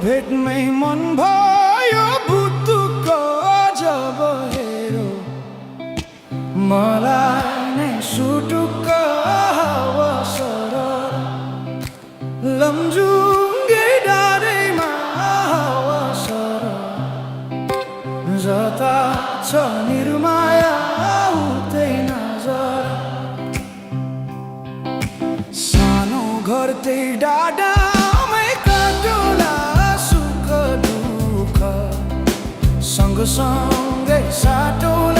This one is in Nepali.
भेटमै मन भयो बुद्धुक जब हेरो मलाई नै सुटुक्क अवसर लमजुङ्गे डाँडैमा अवसर जता छ निर्माया उतै नजर सानो घर त्यही डाँडामै काटुला सुख दुःख सँगसँगै साटौला